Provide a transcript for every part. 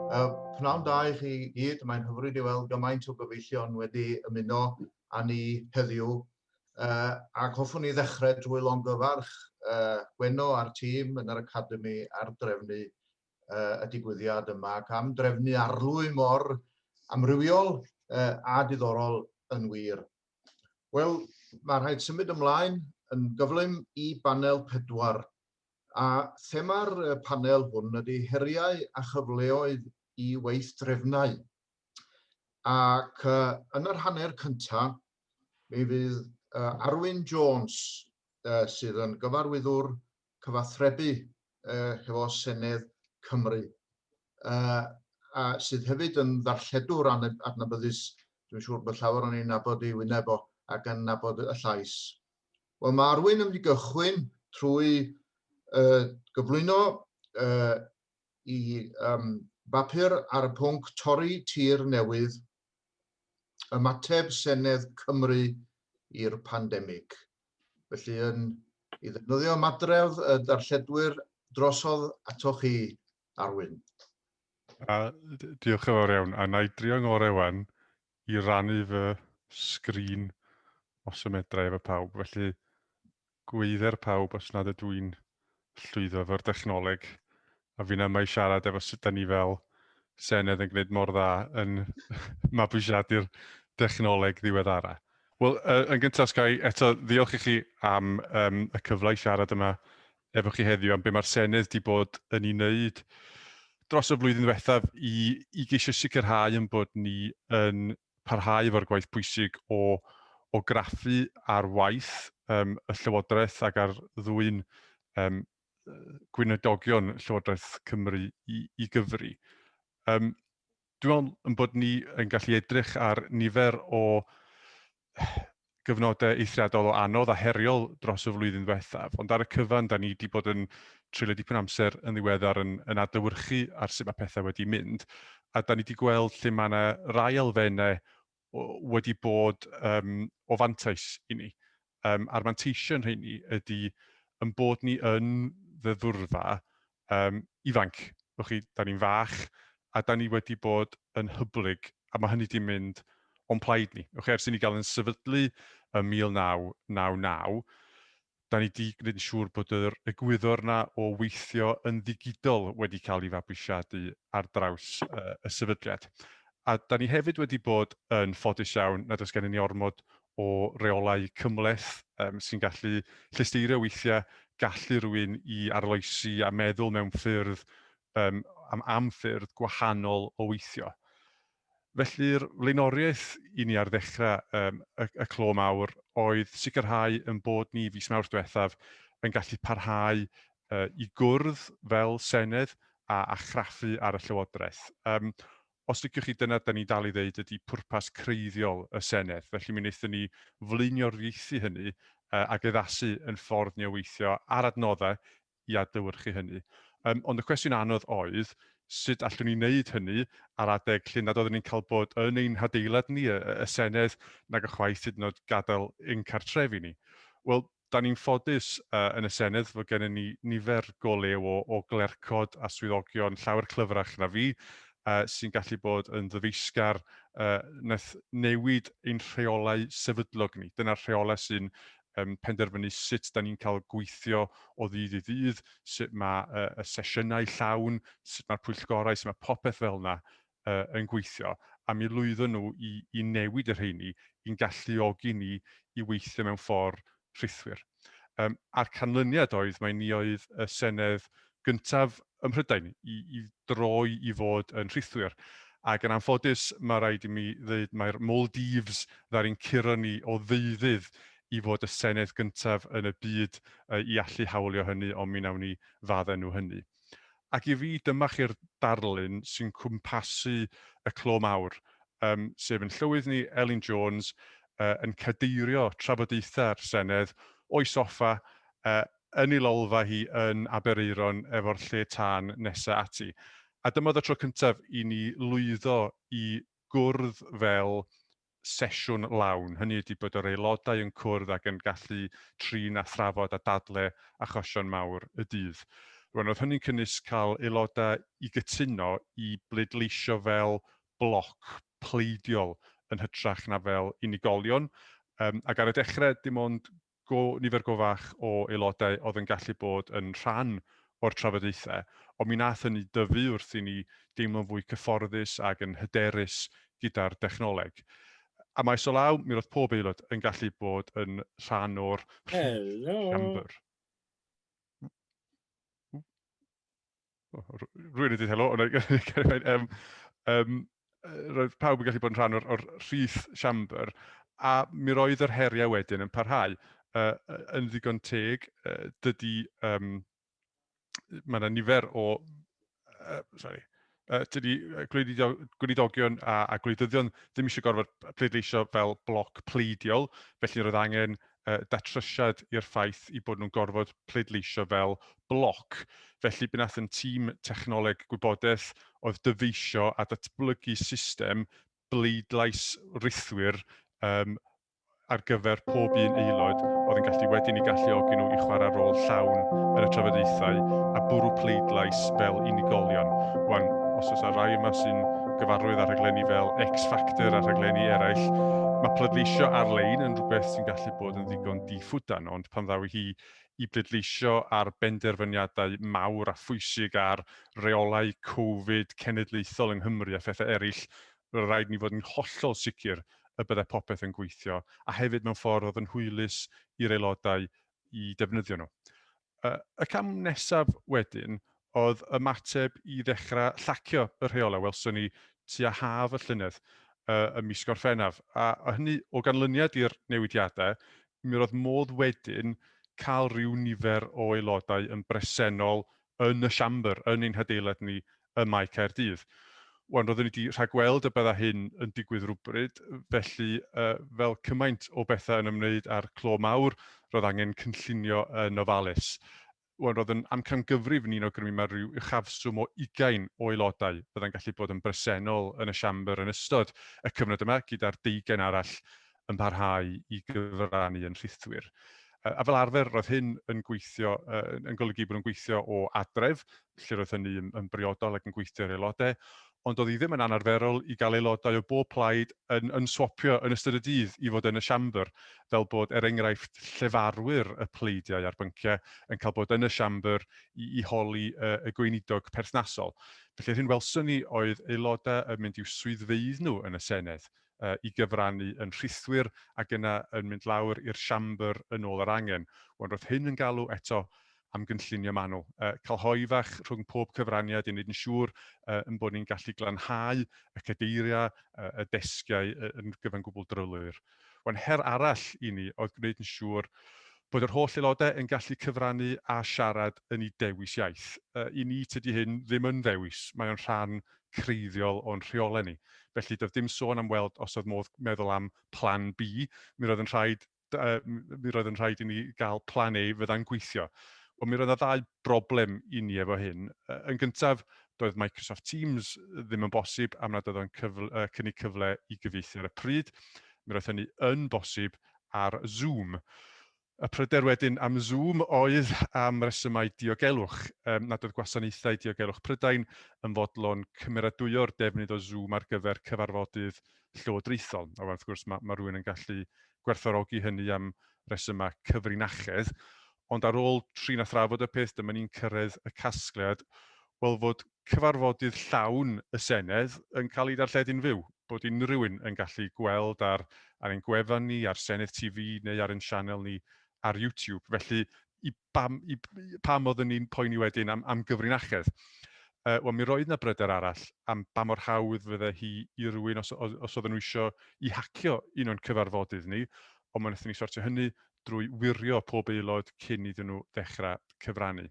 Pnawn da i chi gyd, mae'n hyfryd i weld gymaint o gyfeillion wedi ymuno â ni heddiw. Ac hoffwn i ddechrau drwy longyfarch Gwenno a'r tîm yn yr Academi ar drefnu y digwyddiad yma ac am drefnu arlwy mor amrywiol a diddorol yn wir. Wel, mae rhaid symud ymlaen yn gyflym i banel 4. A thema'r panel hwn ydy heriau a chyfleoedd i weithdrefnau. Ac yn yr hanner cyntaf, mi fydd Arwyn Jones, sydd yn gyfarwyddwr cyfathrebu hefo Senedd Cymru, a sydd hefyd yn ddarlledwr adnabyddus, dwi'n siŵr bod llawer o'n i'n nabod ei wyneb o ac yn nabod y llais. Wel, mae Arwyn yn mynd i gychwyn trwy gyflwyno i bapur ar y pwnc torri tir newydd, ymateb Senedd Cymru i'r pandemig. Felly, yn i ddefnyddio ymadredd y darlledwyr drosodd atoch chi, Arwyn. A, diolch yn fawr iawn. A na i drio ngorau wan i rannu fy sgrin os y medra efo pawb. Felly gweidder pawb os nad ydw i'n llwyddo efo'r dechnoleg. A fi'n yma i siarad efo sut da ni fel Senedd yn gwneud mor dda yn mabwysiadu'r dechnoleg ddiweddara. Wel, yn gyntaf, Sky, eto ddiolch i chi am y cyfle i siarad yma efo chi heddiw am be mae'r Senedd wedi bod yn ei wneud dros y flwyddyn ddiwethaf i geisio sicrhau yn bod ni yn parhau efo'r gwaith pwysig o graffu ar waith y Llywodraeth ac ar ddwyn gweinidogion Llywodraeth Cymru i gyfri. Dwi'n meddwl yn bod ni yn gallu edrych ar nifer o gyfnodau eithriadol o anodd a heriol dros y flwyddyn ddiwethaf, ond ar y cyfan, da ni wedi bod yn treulio dipyn amser yn ddiweddar yn adlewyrchu ar sut mae pethau wedi mynd, a da ni wedi gweld lle mae yna rai elfennau wedi bod o fantais i ni. A'r manteision rheini ydy yn bod ni yn ddeddfwrfa ifanc. Wch chi, da ni'n fach a da ni wedi bod yn hyblyg, a mae hynny wedi mynd o'n plaid ni. Wch chi, ers i ni gael yn sefydlu ym 1999, da ni wedi gwneud yn siŵr bod yr egwyddor yna o weithio yn ddigidol wedi cael ei fabwysiadu ar draws y sefydliad. A da ni hefyd wedi bod yn ffodus iawn nad oes gennym ni ormod o reolau cymhleth sy'n gallu llesteirio weithiau gallu rhywun i arloesi a meddwl mewn ffyrdd am ffyrdd gwahanol o weithio. Felly'r flaenoriaeth i ni ar ddechrau y clo mawr oedd sicrhau yn bod ni fis Mawrth diwethaf yn gallu parhau i gwrdd fel Senedd a chraffu ar y Llywodraeth. Os liciwch chi, dyna da ni dal i ddeud ydy pwrpas creiddiol y Senedd. Felly mi wnaethon ni flaenoriaethu hynny ac addasu yn ffordd ni o weithio ar adnoddau i adlewyrchu hynny. Ond y cwestiwn anodd oedd, sut allwn ni wneud hynny ar adeg lle nad oeddwn ni'n cael bod yn ein hadeilad ni, y Senedd, nag ychwaith hyd yn oed gadael ein cartrefi ni? Wel, da ni'n ffodus yn y Senedd fod gennym ni nifer go lew o glercod a swyddogion llawer clyfrach na fi, sy'n gallu bod yn ddyfeisgar, wnaeth newid ein rheolau sefydlog ni. Dyna'r rheolau sy'n penderfynu sut da ni'n cael gweithio o ddydd i ddydd, sut mae y sesiynau llawn, sut mae'r pwyllgorau, sut mae popeth fel yna yn gweithio. A mi lwyddon nhw i newid y rheini i'n galluogi ni i weithio mewn ffordd rhithwir. A'r canlyniad oedd, mae ni oedd y Senedd gyntaf ym Mhrydain i droi i fod yn rhithwir. Ac yn anffodus, mae rhaid i mi ddweud mae'r Maldives ddaru'n curo ni o ddeuddydd i fod y Senedd gyntaf yn y byd i allu hawlio hynny, ond mi wnawn ni faddau nhw hynny. Ac i fi, dyma chi'r darlun sy'n cwmpasu y clo mawr, sef yn llywydd ni, Elin Jones, yn cadeirio trafodaethau'r Senedd o'i soffa yn ei lolfa hi yn Aberaeron efo'r lle tân nesaf ati. A dyma oedd y tro cyntaf i ni lwyddo i gwrdd fel sesiwn lawn. Hynny ydy bod yr aelodau yn cwrdd ac yn gallu trin a thrafod a dadle achosion mawr y dydd. Rwan, oedd hynny'n cynnwys cael aelodau i gytuno i bleidleisio fel bloc pleidiol yn hytrach na fel unigolion. Ac ar y dechrau, dim ond nifer go fach o aelodau oedd yn gallu bod yn rhan o'r trafodaethau, ond mi nath hynny dyfu wrth i ni deimlo'n fwy cyfforddus ac yn hyderus gyda'r dechnoleg. A maes o law, mi roedd pob aelod yn gallu bod yn rhan o'r Helo. siambr. Rwy'n wedi helo, ond roedd pawb yn gallu bod yn rhan o'r rhith siambr, a mi roedd yr heriau wedyn yn parhau. Yn ddigon teg, dydy, mae yna nifer o, sorry, dydy gweinidogion a gwleidyddion ddim eisiau gorfod pleidleisio fel bloc pleidiol, felly roedd angen datrysiad i'r ffaith i bod nhw'n gorfod pleidleisio fel bloc. Felly be nath yn tîm technoleg gwybodaeth oedd dyfeisio a datblygu system bleidlais rithwir ar gyfer pob un aelod oedd yn gallu wedyn i galluogi nhw i chwarae rôl llawn yn y trafodaethau a bwrw pleidlais fel unigolion. Wan, os oes rai yma sy'n gyfarwydd â rhaglenni fel X Factor a rhaglenni eraill, mae pleidleisio ar-lein yn rhywbeth sy'n gallu bod yn ddigon diffwdan, ond pan ddaw hi i bleidleisio ar benderfyniadau mawr a phwysig ar reolau Covid cenedlaethol yng Nghymru a phethau eraill, roedd rhaid ni fod yn hollol sicr y byddai popeth yn gweithio, a hefyd mewn ffordd oedd yn hwylus i'r aelodau i defnyddio nhw. Y cam nesaf wedyn oedd ymateb i ddechrau llacio y rheolau. Welson ni tua haf y llynedd ym mis Gorffennaf, a hynny o ganlyniad i'r newidiadau, mi roedd modd wedyn cael rhyw nifer o aelodau yn bresennol yn y siambr, yn ein hadeilad ni ym Mae Caerdydd. Wan, roeddwn ni wedi rhagweld y bydda hyn yn digwydd rhywbryd, felly fel cymaint o bethau yn ymwneud â'r clo mawr, roedd angen cynllunio yn ofalus. Wan, roedd yn amcangyfrif ni'n awgrymu mae rhyw uchafswm o 20 o aelodau fydda'n gallu bod yn bresennol yn y siambr yn ystod y cyfnod yma, gyda'r 20 arall yn parhau i gyfrannu yn rhithwir. A fel arfer, roedd hyn yn gweithio, yn golygu bod nhw'n gweithio o adref, lle roedd hynny yn briodol ac yn gweithio i'r aelodau, ond oedd hi ddim yn anarferol i gael aelodau o bob plaid yn swapio yn ystod y dydd i fod yn y siambr, fel bod, er enghraifft, llefarwyr y pleidiau a'r bynciau yn cael bod yn y siambr i holi y gweinidog perthnasol. Felly, yr hyn welson ni oedd aelodau yn mynd i'w swyddfeydd nhw yn y Senedd i gyfrannu yn rhithwir ac yna yn mynd lawr i'r siambr yn ôl yr angen. Wan, roedd hyn yn galw eto am gynllunio manwl. Cael hoe fach rhwng pob cyfraniad i wneud yn siŵr yn bod ni'n gallu glanhau y cadeiriau, y desgiau yn gyfan gwbl drylwyr. Wan, her arall i ni oedd gwneud yn siŵr bod yr holl aelodau yn gallu cyfrannu a siarad yn eu dewis iaith. I ni tydi hyn ddim yn ddewis, mae o'n rhan creiddiol o'n rheolau ni. Felly doedd dim sôn am weld os oedd modd meddwl am plan B, mi roedd yn rhaid i ni gael plan A fydda'n gweithio. Ond mi roedd yna ddau broblem i ni efo hyn. Yn gyntaf, doedd Microsoft Teams ddim yn bosib am nad oedd o'n cynnig cyfle i gyfieithu ar y pryd. Mi roedd hynny yn bosib ar Zoom. Y pryder wedyn am Zoom oedd am resymau diogelwch, nad oedd gwasanaethau diogelwch Prydain yn fodlon cymeradwyo'r defnydd o Zoom ar gyfer cyfarfodydd llywodraethol. A wrth gwrs mae rhywun yn gallu gwerthfawrogi hynny am resymau cyfrinachedd, ond ar ôl trin a thrafod y peth, dyma ni'n cyrraedd y casgliad, wel fod cyfarfodydd llawn y Senedd yn cael ei darlledu'n fyw, bod unrhyw un yn gallu gweld ar ein gwefan ni, ar Senedd TV neu ar ein sianel ni ar YouTube. Felly, pam oeddwn ni'n poeni wedyn am gyfrinachedd? Wel, mi roedd 'na bryder arall am ba mor hawdd fydde hi i rywun os oedden nhw isio i hacio un o'n cyfarfodydd ni, ond mi wnaethon ni sortio hynny drwy wirio pob aelod cyn iddyn nhw ddechrau cyfrannu.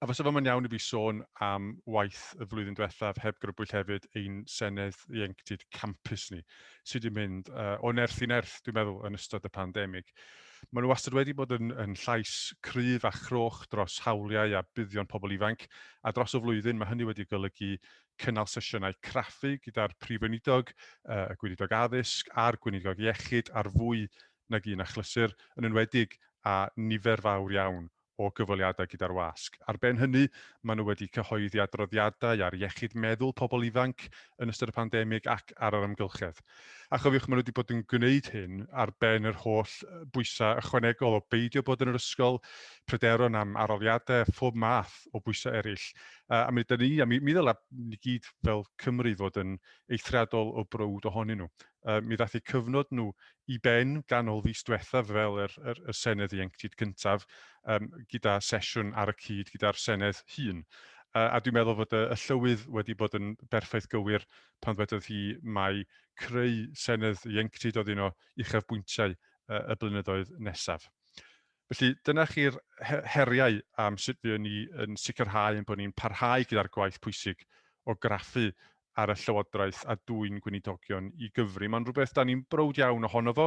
A fysa fo'm yn iawn i fi sôn am waith y flwyddyn diwethaf heb grybwyll hefyd ein Senedd Ieuenctid Campus ni, sydd wedi mynd o nerth i nerth, dwi'n meddwl, yn ystod y pandemig. Maen nhw wastad wedi bod yn llais cryf a chroch dros hawliau a buddion pobl ifanc, a dros y flwyddyn mae hynny wedi golygu cynnal sesiynau craffu gyda'r Prif Weinidog, y Gweinidog Addysg a'r Gweinidog Iechyd ar fwy nag un achlysur, yn enwedig a nifer fawr iawn o gyfweliadau gyda'r wasg. Ar ben hynny, maen nhw wedi cyhoeddi adroddiadau ar iechyd meddwl pobl ifanc yn ystod y pandemig ac ar yr amgylchedd. A chofiwch, maen nhw wedi bod yn gwneud hyn ar ben yr holl bwysau ychwanegol o beidio bod yn yr ysgol, pryderon am aroliadau, phob math o bwysau eraill. A mi ydyn ni, a mi ddylai ni gyd fel Cymru fod yn eithriadol o browd ohonyn nhw. Mi ddaeth eu cyfnod nhw i ben ganol fis diwethaf fel yr Senedd Ieuenctid cyntaf, gyda sesiwn ar y cyd gyda'r Senedd hun. A dwi'n meddwl fod y llywydd wedi bod yn berffaith gywir pan ddwedodd hi mai creu Senedd Ieuenctid oedd un o uchafbwyntiau y blynyddoedd nesaf. Felly dyna chi'r heriau am sut fuon ni yn sicrhau ein bod ni'n parhau gyda'r gwaith pwysig o graffu ar y Llywodraeth a dwyn gweinidogion i gyfri. Mae'n rhywbeth da ni'n browd iawn ohono fo.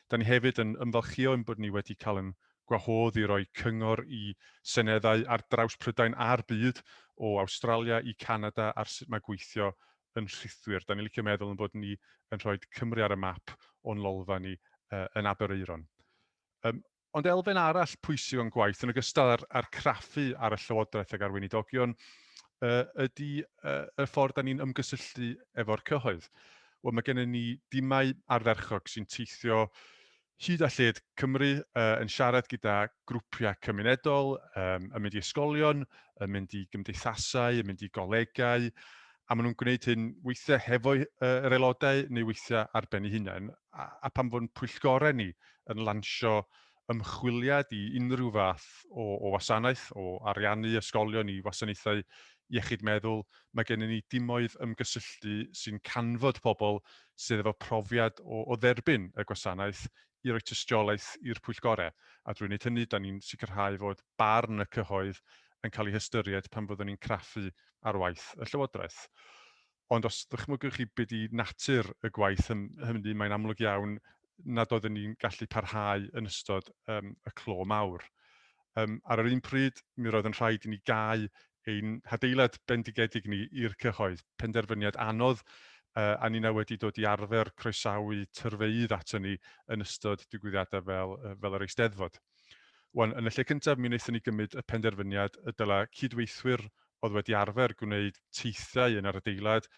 Da ni hefyd yn ymfalchïo ein bod ni wedi cael ein gwahodd i roi cyngor i seneddau ar draws Prydain a'r byd, o Awstralia i Canada, ar sut mae gweithio yn rhithwir. Da ni'n licio meddwl ein bod ni yn rhoi Cymru ar y map o'n lolfa ni yn Aberaeron. Ond elfen arall pwysig o'n gwaith, yn ogystal â'r craffu ar y Llywodraeth ac ar weinidogion, ydy y ffordd da ni'n ymgysylltu efo'r cyhoedd. Wel, mae gennym ni dimau ardderchog sy'n teithio hyd a lled Cymru yn siarad gyda grwpiau cymunedol, yn mynd i ysgolion, yn mynd i gymdeithasau, yn mynd i golegau, a maen nhw'n gwneud hyn weithiau hefo yr aelodau neu weithiau ar ben eu hunain. A pan fo'n pwyllgorau ni yn lansio ymchwiliad i unrhyw fath o wasanaeth, o ariannu ysgolion i wasanaethau iechyd meddwl, mae gennym ni dimoedd ymgysylltu sy'n canfod pobl sydd efo profiad o dderbyn y gwasanaeth i roi tystiolaeth i'r pwyllgorau. A drwy wneud hynny, da ni'n sicrhau fod barn y cyhoedd yn cael ei hystyried pan fyddwn ni'n craffu ar waith y Llywodraeth. Ond os ddychmygwch chi be di natur y gwaith hynny, mae'n amlwg iawn nad oedden ni'n gallu parhau yn ystod y clo mawr. Ar yr un pryd, mi roedd yn rhaid i ni gau ein hadeilad bendigedig ni i'r cyhoedd, penderfyniad anodd, a ni'na wedi dod i arfer croesawu tyrfeydd ato ni yn ystod digwyddiadau fel yr Eisteddfod. Wan, yn y lle cyntaf, mi wnaethon ni gymryd y penderfyniad y dylai cydweithwyr oedd wedi arfer gwneud teithiau yn yr adeilad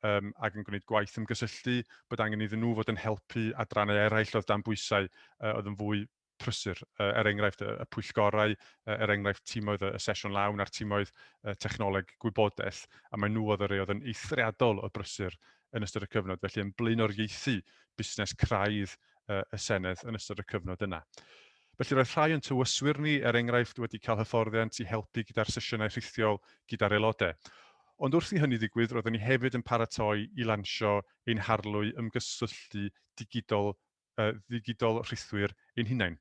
ac yn gwneud gwaith ymgysylltu, bod angen iddyn nhw fod yn helpu adrannau eraill oedd dan bwysau oedd yn fwy prysur, er enghraifft y pwyllgorau, er enghraifft timoedd y sesiwn lawn a'r timoedd technoleg gwybodaeth, a mae nhw oedd y rhai oedd yn eithriadol o brysur yn ystod y cyfnod, felly yn blaenoriaethu busnes craidd y Senedd yn ystod y cyfnod yna. Felly roedd rhai o'n tywyswyr ni, er enghraifft, wedi cael hyfforddiant i helpu gyda'r sesiynau rhithiol gyda'r aelodau. Ond wrth i hynny ddigwydd, roeddwn ni hefyd yn paratoi i lansio ein harlwy ymgysylltu digidol rhithwir ein hunain.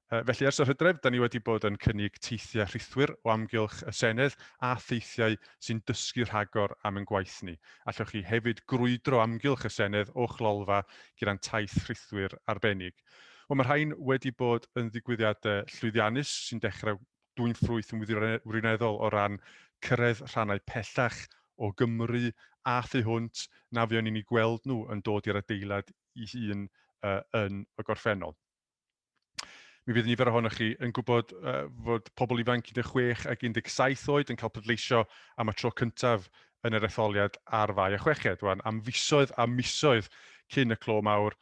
Felly ers yr hydref, da ni wedi bod yn cynnig teithiau rhithwir o amgylch y Senedd a theithiau sy'n dysgu rhagor am ein gwaith ni. Allwch chi hefyd grwydro amgylch y Senedd o'ch lolfa gyda'n taith rhithwir arbennig. Wel, mae rhain wedi bod yn ddigwyddiadau llwyddiannus sy'n dechrau dwyn ffrwyth yn wirioneddol o ran cyrraedd rhannau pellach o Gymru a thu hwnt na fuon ni'n eu gweld nhw yn dod i'r adeilad i hun yn y gorffennol. Mi fydd nifer ohonoch chi yn gwybod fod pobl ifanc 16 ac 17 oed yn cael pleidleisio am y tro cyntaf yn yr etholiad ar Fai y Chweched. Wan, am fisoedd a misoedd cyn y clo mawr,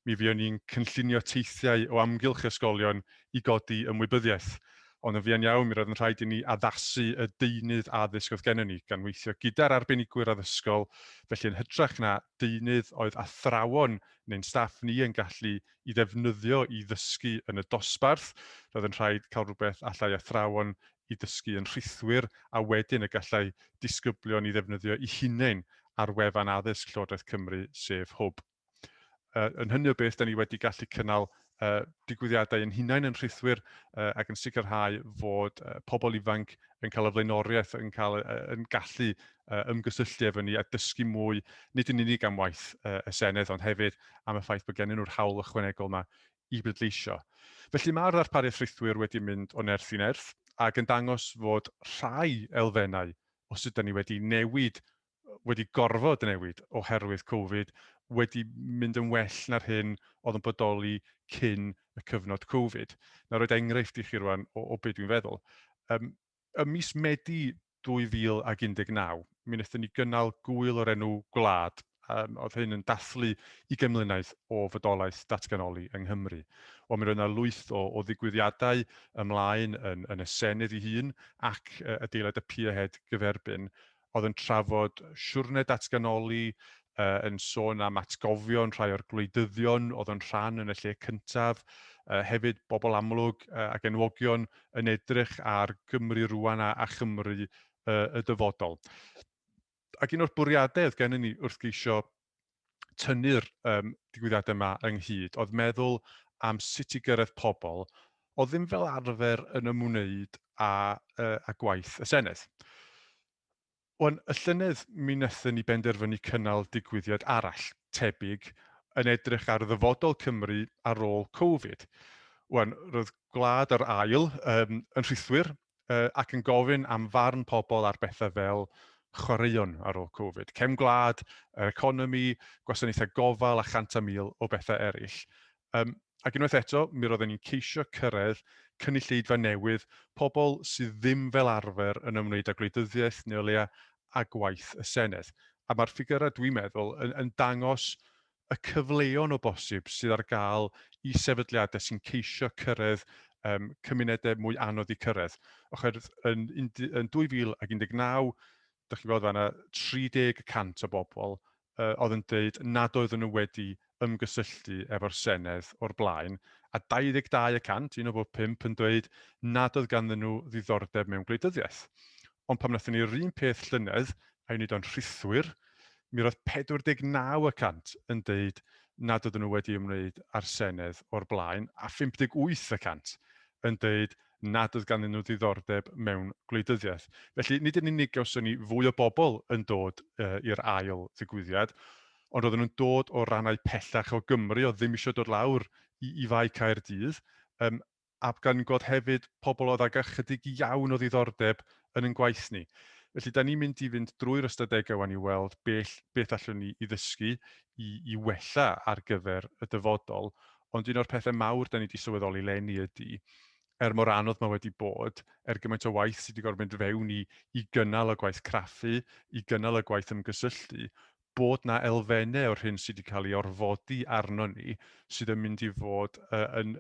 mi fuon ni'n cynllunio teithiau o amgylch ysgolion i godi ymwybyddiaeth. Ond yn fuan iawn, mi roedd yn rhaid i ni addasu y deunydd addysg oedd gennym ni, gan weithio gyda'r arbenigwyr addysgol, felly yn hytrach na deunydd oedd athrawon neu'n staff ni yn gallu i ddefnyddio i ddysgu yn y dosbarth, roedd yn rhaid cael rhywbeth allai athrawon i ddysgu yn rhithwir, a wedyn y gallai disgyblion i ddefnyddio eu hunain ar wefan addysg Llywodraeth Cymru, sef Hwb. Yn hynny o beth, da ni wedi gallu cynnal digwyddiadau yn hunain yn rhithwir ac yn sicrhau fod pobl ifanc yn cael y flaenoriaeth, yn gallu ymgysylltu efo ni a dysgu mwy, nid yn unig am waith y Senedd, ond hefyd am y ffaith bod gennyn nhw'r hawl ychwanegol yma i bleidleisio. Felly mae'r ddarpariaeth rhithwir wedi mynd o nerth i nerth ac yn dangos fod rhai elfennau o sut da ni wedi newid, wedi gorfod newid oherwydd Covid, wedi mynd yn well na'r hyn oedd yn bodoli cyn y cyfnod Covid. Na roed enghraifft i chi rwan o be dwi'n feddwl. Ym mis Medi 2019, mi wnaethon ni gynnal gwyl o'r enw Gwlad. Oedd hyn yn dathlu 20 mlynedd o fodolaeth datganoli yng Nghymru. Wel, mi roedd yna lwyth o ddigwyddiadau ymlaen yn y Senedd ei hun ac adeilad y Pierhead gyferbyn, oedd yn trafod siwrne datganoli, yn sôn am atgofion rhai o'r gwleidyddion oedd yn rhan yn y lle cyntaf, hefyd bobl amlwg ac enwogion yn edrych ar Gymru rwan a Chymru y dyfodol. Ac un o'r bwriadau oedd gennym ni wrth geisio tynnu'r digwyddiadau yma ynghyd oedd meddwl am sut i gyrraedd pobl oedd ddim fel arfer yn ymwneud â gwaith y Senedd. Wan, y llynedd mi wnaethon ni benderfynu cynnal digwyddiad arall tebyg yn edrych ar ddyfodol Cymru ar ôl Covid. Wan, roedd Gwlad yr ail yn rhithwir ac yn gofyn am farn pobl ar bethau fel chwaraeon ar ôl Covid, cefn gwlad, yr economi, gwasanaethau gofal a 100,000 o bethau eraill. Ac unwaith eto, mi roedden ni'n ceisio cyrraedd cynulleidfa newydd, pobl sydd ddim fel arfer yn ymwneud â gwleidyddiaeth neu o leia a gwaith y Senedd. A mae'r ffigurau, dwi'n meddwl, yn dangos y cyfleon o bosib sydd ar gael i sefydliadau sy'n ceisio cyrraedd cymunedau mwy anodd i cyrraedd. Oherwydd yn 2019, dych chi'n gweld fan'na, 30% o bobl oedd yn dweud nad oedden nhw wedi ymgysylltu efo'r Senedd o'r blaen, a 22%, un o bob 5, yn dweud nad oedd ganddyn nhw ddiddordeb mewn gwleidyddiaeth. Ond pan wnaethon ni'r un peth llynedd, a'i wneud o'n rhithwir, mi roedd 49% yn dweud nad oedden nhw wedi ymwneud â'r Senedd o'r blaen, a 58% yn dweud nad oedd ganddyn nhw ddiddordeb mewn gwleidyddiaeth. Felly, nid yn unig gawson ni fwy o bobl yn dod i'r ail ddigwyddiad, ond oedden nhw'n dod o rannau pellach o Gymru, oedd ddim eisiau dod lawr i Fae Caerdydd, a gan gweld hefyd pobl oedd ag ychydig iawn o ddiddordeb yn ein gwaith ni. Felly, da ni'n mynd i fynd drwy'r ystadegau wan i weld beth allwn ni i ddysgu i wella ar gyfer y dyfodol, ond un o'r pethau mawr da ni wedi sylweddoli leni ydy, er mor anodd mae wedi bod, er gymaint o waith sydd wedi gorfod mynd fewn i gynnal y gwaith craffu, i gynnal y gwaith ymgysylltu, bod na elfennau o'r hyn sydd wedi cael ei orfodi arno ni sydd yn mynd i fod yn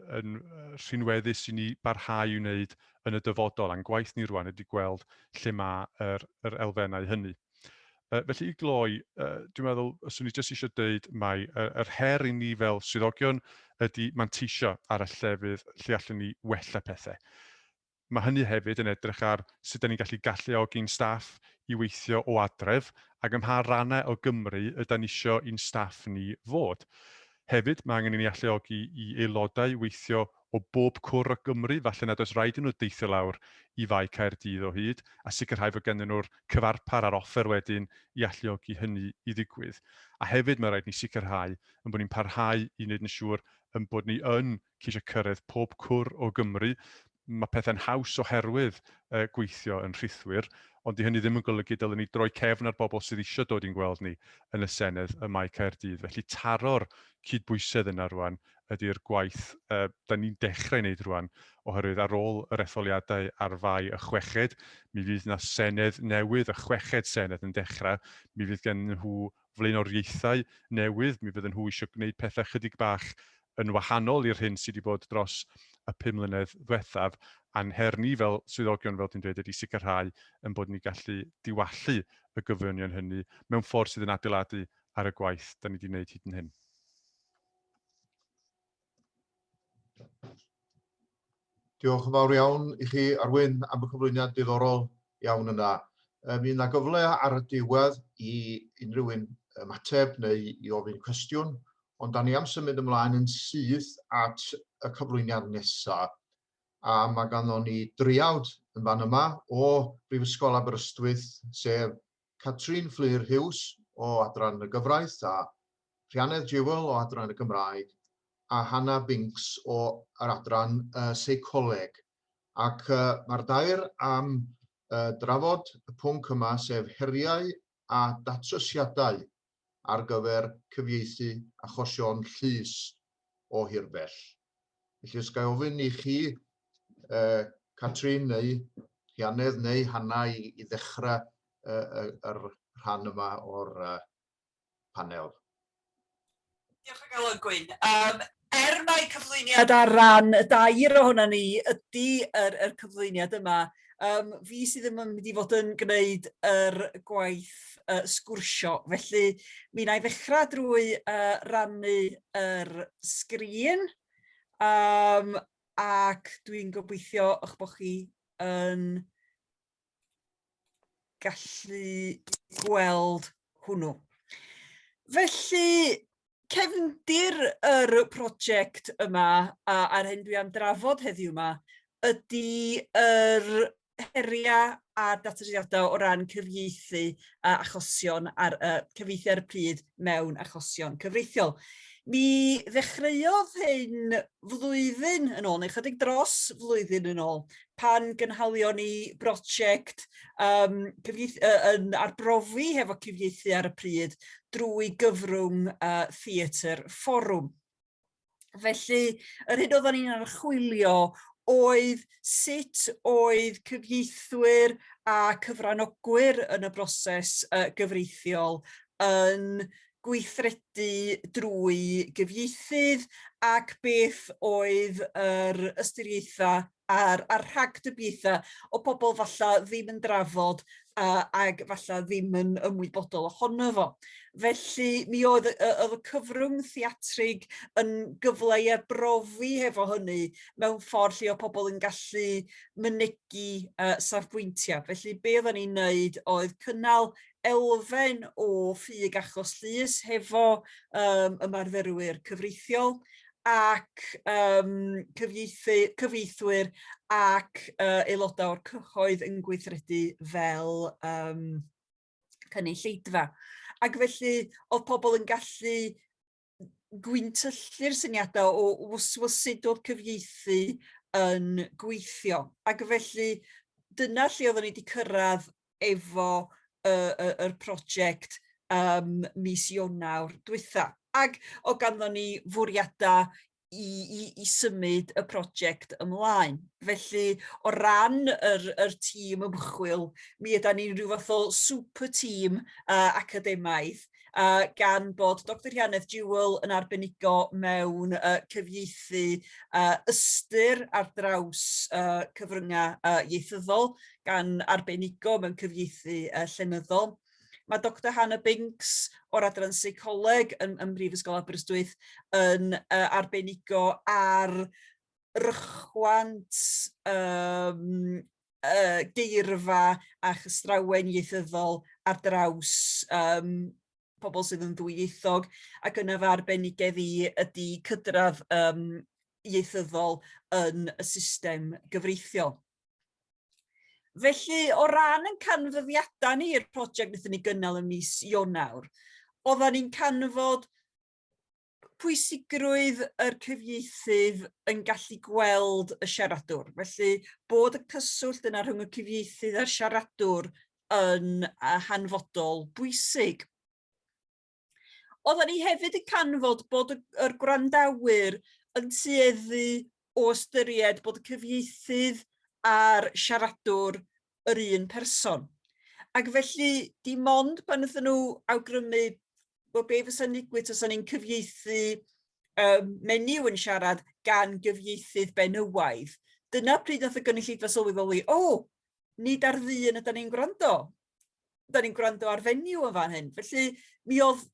rhinweddus i ni barhau i wneud yn y dyfodol. A'n gwaith ni rwan ydy gweld lle mae yr elfennau hynny. Felly i gloi, dwi'n meddwl, os o'n i jyst eisiau dweud mai yr her i ni fel swyddogion ydy manteisio ar y llefydd lle allwn ni wella pethau. Mae hynny hefyd yn edrych ar sut dan ni'n gallu galluogi'n staff i weithio o adref ac ym mha rannau o Gymru ydan ni isio i'n staff ni fod. Hefyd, mae angen i ni alluogi i aelodau weithio o bob cwr o Gymru, falle nad oes rhaid i nhw deithio lawr i Fae Caerdydd o hyd, a sicrhau fod gennyn nhw'r cyfarpar a'r offer wedyn i alluogi hynny i ddigwydd. A hefyd mae rhaid ni sicrhau yn bod ni'n parhau i wneud yn siŵr yn bod ni yn ceisio cyrraedd pob cwr o Gymru. Mae pethau'n haws oherwydd gweithio yn rhithwir, ond di hynny ddim yn golygu dylen ni droi cefn ar bobl sydd eisiau dod i'n gweld ni yn y Senedd ym Mae Caerdydd. Felly taro'r cydbwysedd yna rwan ydy'r gwaith da ni'n dechrau wneud rwan, oherwydd ar ôl yr etholiadau ar Fai y 6, mi fydd yna Senedd newydd, y 6fed Senedd yn dechrau, mi fydd gen nhw flaenoriaethau newydd, mi fydden nhw eisiau gwneud pethau chydig bach yn wahanol i'r hyn sydd wedi bod dros y 5 mlynedd ddiwethaf, a'n her ni fel swyddogion, fel dwi'n dweud, ydy sicrhau yn bod ni gallu diwallu y gofynion hynny mewn ffordd sydd yn adeiladu ar y gwaith da ni wedi gwneud hyd yn hyn. Diolch yn fawr iawn i chi, Arwyn, am y cyflwyniad diddorol iawn yna. Mi yna gyfle ar y diwedd i unrhyw un ymateb neu i ofyn cwestiwn, ond da ni am symud ymlaen yn syth at y cyflwyniad nesaf. A mae ganddo ni driawd yn fan yma o Brifysgol Aberystwyth, sef Catrin Fflur Hughes o Adran y Gyfraith a Rhianedd Jewell o Adran y Gymraeg a Hannah Binks o yr Adran Seicoleg. Ac mae'r dair am drafod y pwnc yma, sef heriau a datrysiadau. ar gyfer cyfieithu achosion llys o hirbell. Felly, os ga i ofyn i chi, Catrin neu Rhianedd neu Hanna i ddechrau yr rhan yma o'r panel. Diolch o galon, Gwyn. Er mai cyflwyniad ar ran y dair ohonon ni ydy yr cyflwyniad yma, fi sydd ddim yn mynd i fod yn gwneud yr gwaith sgwrsio. Felly, mi wna i ddechrau drwy rannu yr sgrin, ac dwi'n gobeithio eich bod chi yn gallu gweld hwnnw. Felly, cefndir yr prosiect yma, a'r hyn dwi am drafod heddiw yma, ydy yr heriau a datrysiadau o ran cyfieithu achosion ar cyfieithu ar y pryd mewn achosion cyfreithiol. Mi ddechreuodd hyn flwyddyn yn ôl, neu chydig dros flwyddyn yn ôl, pan gynhalion ni brosiect yn arbrofi hefo cyfieithu ar y pryd drwy gyfrwng Theatr Fforwm. Felly, yr hyn oedden ni'n archwilio oedd sut oedd cyfieithwyr a cyfranogwyr yn y broses gyfreithiol yn gweithredu drwy gyfieithydd ac beth oedd yr ystyriaethau a'r rhagdybiaethau o pobl falle ddim yn drafod ag falle ddim yn ymwybodol ohono fo. Felly mi oedd y cyfrwng theatrig yn gyfle i arbrofi hefo hynny mewn ffordd lle oedd pobl yn gallu mynegi safbwyntiau. Felly be oedden ni'n neud oedd cynnal elfen o ffug achos llys hefo ymarferwyr cyfreithiol ac cyfieithwyr ac aelodau o'r cyhoedd yn gweithredu fel cynulleidfa. Ac felly oedd pobl yn gallu gwyntyllu'r syniadau o sut oedd cyfieithu yn gweithio. Ac felly dyna lle oeddwn ni wedi cyrraedd efo yr prosiect mis Ionawr dwytha. Ac o ganddo ni fwriadau i symud y prosiect ymlaen. Felly, o ran yr tîm ymchwil, mi ydan ni'n rhyw fath o super tîm academaidd, gan bod Dr Rhianedd Jewell yn arbenigo mewn cyfieithu ystyr ar draws cyfryngau ieithyddol, gan arbenigo mewn cyfieithu llenyddol. Mae Dr Hannah Binks o'r adran seicoleg ym Mhrifysgol Aberystwyth yn arbenigo ar rychwant geirfa a chystrawen ieithyddol ar draws pobl sydd yn ddwyieithog, ac yna fy arbenigedd i ydy cydradd ieithyddol yn y system gyfreithiol. Felly, o ran yn canfyddiadau ni i'r prosiect wnaethon ni gynnal ym mis Ionawr, oedden ni'n canfod pwysigrwydd yr cyfieithydd yn gallu gweld y siaradwr. Felly, bod y cyswllt yna rhwng y cyfieithydd a'r siaradwr yn hanfodol bwysig. Oedden ni hefyd yn canfod bod yr gwrandawyr yn tueddu o ystyried bod y cyfieithydd a'r siaradwr yr un person. Ac felly, dim ond pan wnaethon nhw awgrymu bod be fysa'n digwydd os ni'n cyfieithu menyw yn siarad gan gyfieithydd benywaidd, dyna pryd nath y gynulleidfa sylweddoli, o, nid ar ddyn ydan ni'n gwrando, da ni'n gwrando ar fenyw yn fan hyn. Felly, mi oedd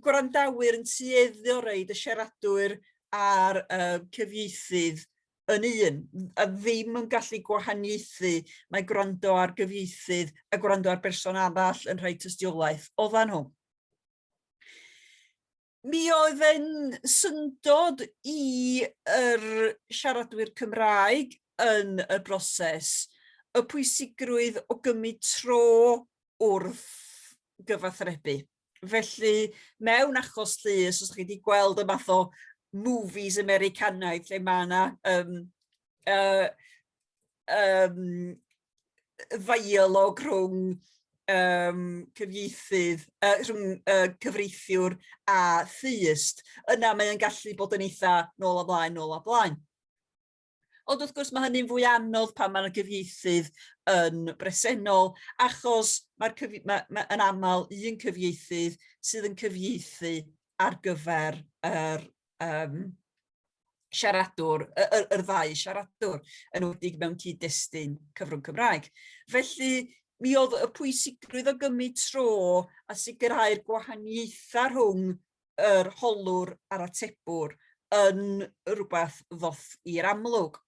gwrandawyr yn tueddu o reid y siaradwyr a'r cyfieithydd yn un, a ddim yn gallu gwahaniaethu mae gwrando ar gyfieithydd a gwrando ar berson arall yn rhoi tystiolaeth oeddan nhw. Mi oedd yn syndod i yr siaradwyr Cymraeg yn y broses y pwysigrwydd o gymryd tro wrth gyfathrebu. Felly, mewn achos llys, os chi wedi gweld y math o movies Americanaidd lle mae yna ddialog rhwng cyfieithydd, rhwng cyfreithiwr a theist, yna mae o'n gallu bod yn eitha nôl a blaen, nôl a blaen. Ond wrth gwrs mae hynny'n fwy anodd pan mae'r gyfieithydd yn bresennol, achos mae'r cyf mae, mae yn aml un cyfieithydd sydd yn cyfieithu ar gyfer yr siaradwr, yr ddau siaradwr, yn enwedig mewn cyd-destun cyfrwng Cymraeg. Felly, mi oedd y pwysigrwydd o gymryd tro a sicrhau'r gwahaniaethau rhwng yr holwr a'r atebwr yn rhywbeth ddoth i'r amlwg.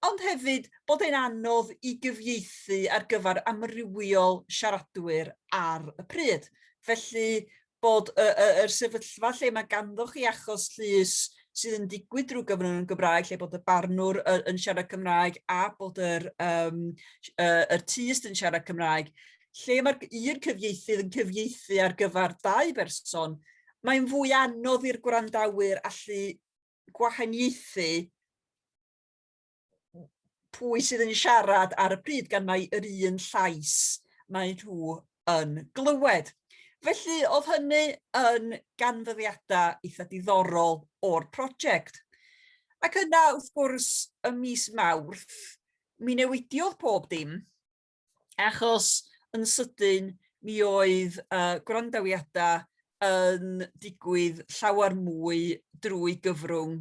Ond hefyd bod e'n anodd i gyfieithu ar gyfer amrywiol siaradwyr ar y pryd. Felly bod y, y, yr sefyllfa lle mae ganddo chi achos llys sydd yn digwydd drwy gyfrwng y Gymraeg, lle bod y barnwr yn siarad Cymraeg a bod yr, yr tyst yn siarad Cymraeg, lle mae'r un cyfieithydd yn cyfieithu ar gyfer dau berson, mae'n fwy anodd i'r gwrandawyr allu gwahaniaethu pwy sydd yn siarad ar y pryd, gan mai yr un llais mae nhw yn glywed. Felly, oedd hynny yn ganfyddiadau eitha diddorol o'r prosiect. Ac yna, wrth gwrs, ym mis Mawrth, mi newidiodd pob dim, achos yn sydyn mi oedd gwrandawiadau yn digwydd llawer mwy drwy gyfrwng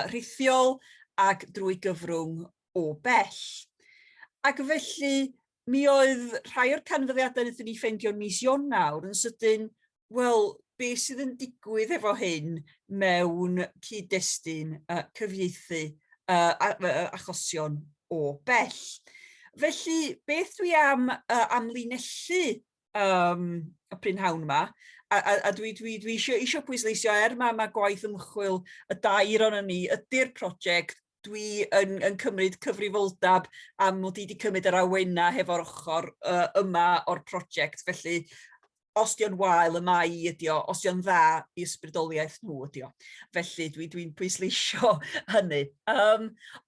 rhithiol ac drwy gyfrwng o bell. Ac felly mi oedd rhai o'r canfyddiadau wnaethon ni ffeindio mis Ionawr yn sydyn, wel, beth sydd yn digwydd efo hyn mewn cyd-destun cyfieithu achosion o bell. Felly, beth dwi am amlinellu y prynhawn yma, a dwi eisiau pwysleisio, er mae gwaith ymchwil y dair ohonon ni ydy'r prosiect, dwi yn cymryd cyfrifoldeb am mod i wedi cymryd yr awenau hefo'r ochr yma o'r prosiect. Felly, os di o'n wael y mai i ydi o, os di o'n dda i ysbrydoliaeth nhw ydi o. Felly dwi'n dwi pwysleisio hynny.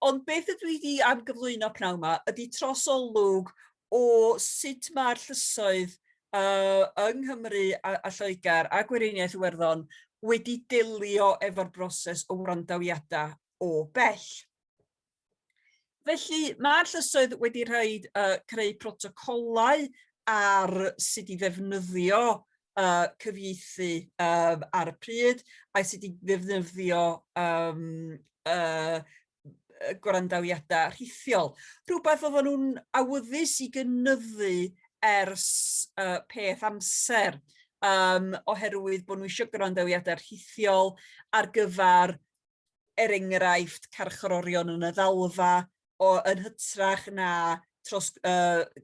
Ond beth ydw i wedi am gyflwyno pnawn yma ydy trosolwg o sut mae'r llysoedd yng Nghymru a Lloegr a Gweriniaeth Iwerddon wedi delio efo'r broses o wrandawiadau o bell. Felly, mae'r llysoedd wedi rhaid creu protocolau ar sut i ddefnyddio cyfieithu ar y pryd, a sut i ddefnyddio gwrandawiadau rhithiol. Rhywbeth oedden nhw'n awyddus i gynyddu ers peth amser, oherwydd bod nhw eisiau gwrandawiadau rhithiol ar gyfer, er enghraifft, carcharorion yn y ddalfa, o, yn hytrach na tros,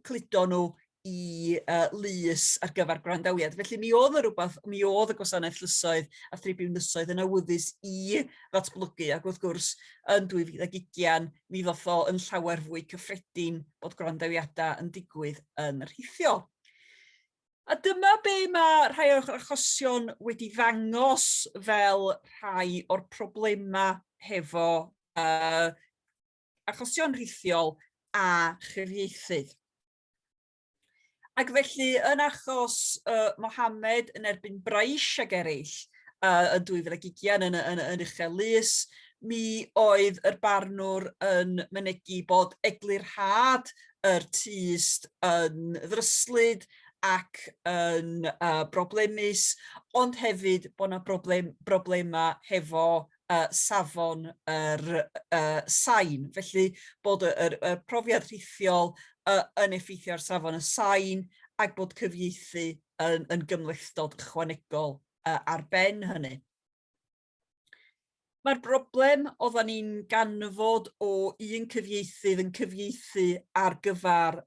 cludo nhw i lys ar gyfer gwrandawiad. Felly mi oedd y rhywbeth, mi oedd y gwasanaeth llysoedd a thribiwnlysoedd yn awyddus i ddatblygu, ac wrth gwrs yn 2020 mi ddoth o yn llawer fwy cyffredin bod gwrandawiadau yn digwydd yn rhithiol. A dyma be mae rhai o'r achosion wedi ddangos fel rhai o'r problemau hefo achosion rhithiol a chyfieithydd. Ac felly, yn achos Mohamed yn erbyn Braish ag eraill yn 2020 yn Uchel Lys, mi oedd yr barnwr yn mynegi bod eglurhad yr tyst yn ddryslyd ac yn broblemus, ond hefyd bod yna broblemau hefo safon yr sain. Felly bod y profiad rhithiol yn effeithio ar safon y sain ac bod cyfieithu yn gymhlethdod ychwanegol ar ben hynny. Mae'r broblem oedden ni'n ganfod o un cyfieithydd yn cyfieithu ar gyfer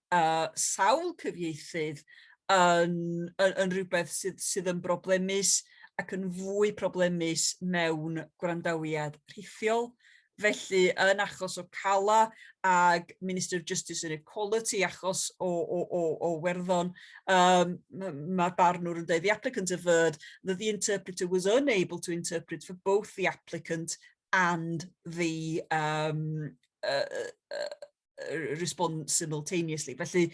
sawl cyfieithydd yn rhywbeth sydd yn broblemus ac yn fwy problemus mewn gwrandawiad rhithiol. Felly, yn achos o Cala ag Minister of Justice and Equality, achos o Werddon, mae'r barnwr yn dweud, "The applicant averred that the interpreter was unable to interpret for both the applicant and the respond simultaneously." Felly,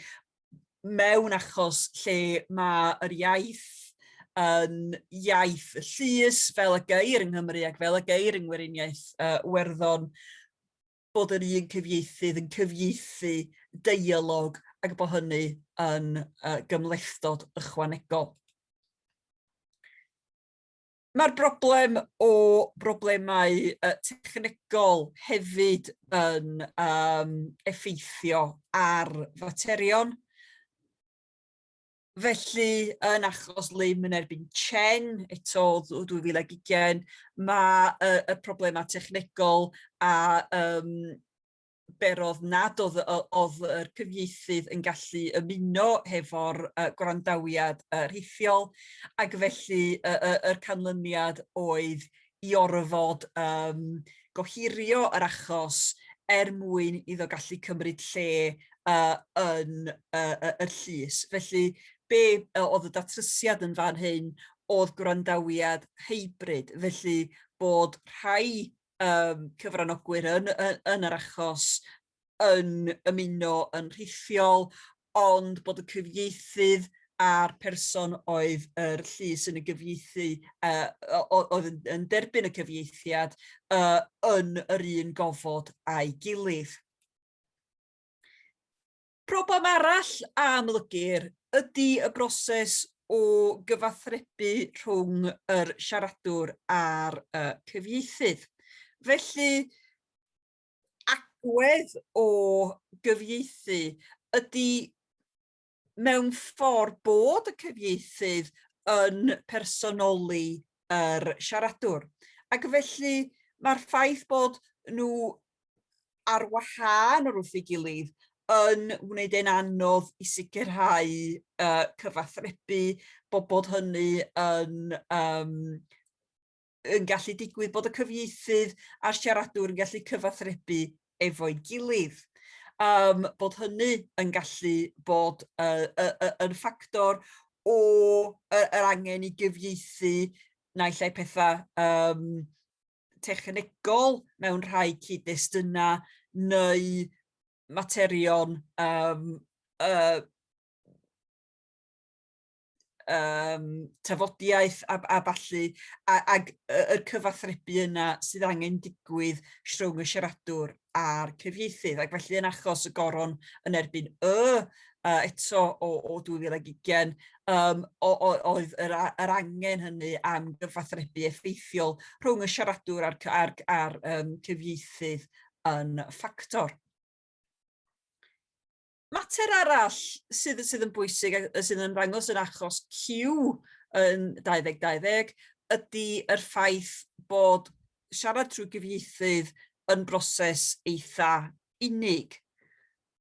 mewn achos lle mae yr iaith yn iaith y llys fel y geir yng Nghymru ac fel y geir yng Ngweriniaeth Iwerddon, bod yr un cyfieithydd yn cyfieithu deialog ac bod hynny yn gymhlethdod ychwanegol. Mae'r broblem o broblemau technegol hefyd yn effeithio ar faterion. Felly, yn achos Lim yn erbyn Chen, eto o 2020, mae y problemau technegol a berodd nad oedd, oedd yr cyfieithydd yn gallu ymuno hefo'r gwrandawiad rhithiol, ac felly yr canlyniad oedd i orfod gohirio yr achos er mwyn iddo gallu cymryd lle yn y llys. Felly, be oedd y datrysiad yn fan hyn oedd gwrandawiad hybrid, felly bod rhai cyfranogwyr yn yr achos yn ymuno yn rhithiol, ond bod y cyfieithydd a'r person oedd yr llys yn y gyfieithu, oedd yn derbyn y cyfieithiad yn yr un gofod a'i gilydd. Problem arall a amlygir ydy y broses o gyfathrebu rhwng yr siaradwr a'r cyfieithydd. Felly, agwedd o gyfieithu ydy mewn ffordd bod y cyfieithydd yn personoli yr siaradwr. Ac felly mae'r ffaith bod nhw ar wahân o'r wrth ei gilydd yn wneud e'n anodd i sicrhau cyfathrebu, bod hynny yn gallu digwydd, bod y cyfieithydd a'r siaradwr yn gallu cyfathrebu efo'i gilydd. Bod hynny yn gallu bod yn ffactor o yr angen i gyfieithu naill ai pethau technegol mewn rhai cyd-destunau neu materion tafodiaeth a ballu, ag y cyfathrebu yna sydd angen digwydd rhwng y siaradwr a'r cyfieithydd. Ac felly yn achos y goron yn erbyn y eto o 2020, oedd yr angen hynny am gyfathrebu effeithiol rhwng y siaradwr a'r cyfieithydd yn ffactor. Mater arall sydd yn bwysig a sydd yn ymddangos yn achos Q yn 2020 ydy yr ffaith bod siarad trwy gyfieithydd yn broses eitha unig.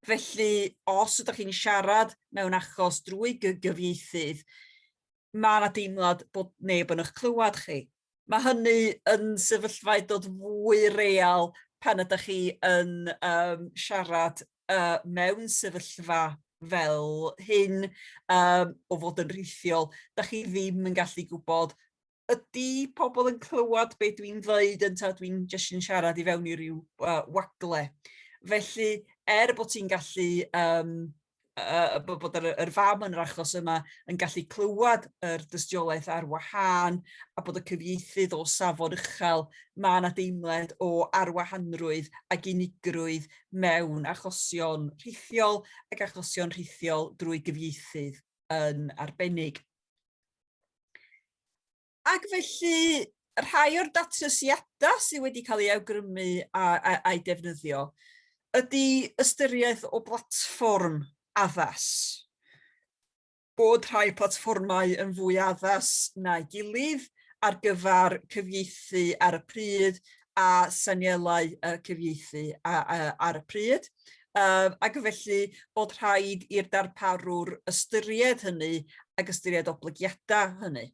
Felly, os ydych chi'n siarad mewn achos drwy gyfieithydd, mae yna deimlad bod neb yn eich clywed chi. Mae hynny yn sefyllfa i dod fwy real pan ydych chi yn siarad mewn sefyllfa fel hyn, o fod yn rhithiol. Da chi ddim yn gallu gwybod, ydy pobl yn clywed be dwi'n ddeud ynta dwi'n jyst yn siarad i fewn i ryw wagle. Felly, er bod ti'n gallu, bod yr fam yn yr achos yma yn gallu clywed yr dystiolaeth ar wahân a bod y cyfieithydd o safon uchel, mae yna deimlad o arwahanrwydd ac unigrwydd mewn achosion rhithiol ac achosion rhithiol drwy gyfieithydd yn arbennig. Ac felly, rhai o'r datrysiadau sydd wedi cael ei awgrymu a'i defnyddio ydy ystyriaeth o blatfform addas. Bod rhai platfformau yn fwy addas na'i gilydd ar gyfer cyfieithu ar y pryd a sanielau cyfieithu ar y pryd. Ac felly bod rhaid i'r darparwr ystyried hynny ac ystyried oblygiadau hynny.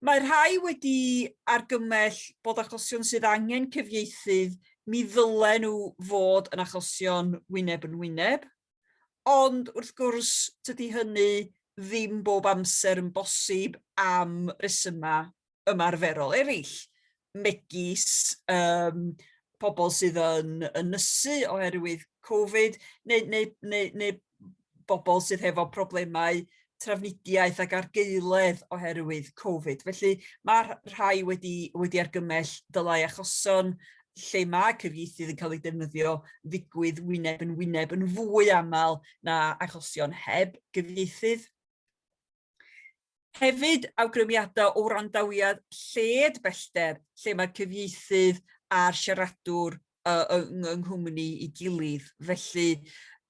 Mae rhai wedi argymell bod achosion sydd angen cyfieithydd, mi ddylen nhw fod yn achosion wyneb yn wyneb, ond wrth gwrs tydi hynny ddim bob amser yn bosib am resymau ymarferol eraill, megis pobl sydd yn ynysu oherwydd Covid, neu bobl sydd hefo problemau trafnidiaeth ac argaeledd oherwydd Covid. Felly mae rhai wedi, wedi argymell dylai achosion lle mae cyfieithydd yn cael ei defnyddio ddigwydd wyneb yn wyneb yn fwy aml na achosion heb gyfieithydd. Hefyd, awgrymiadau o wrandawiad lled bellter, lle mae'r cyfieithydd a'r siaradwr uh, yng, yng nghwmni i gilydd. Felly,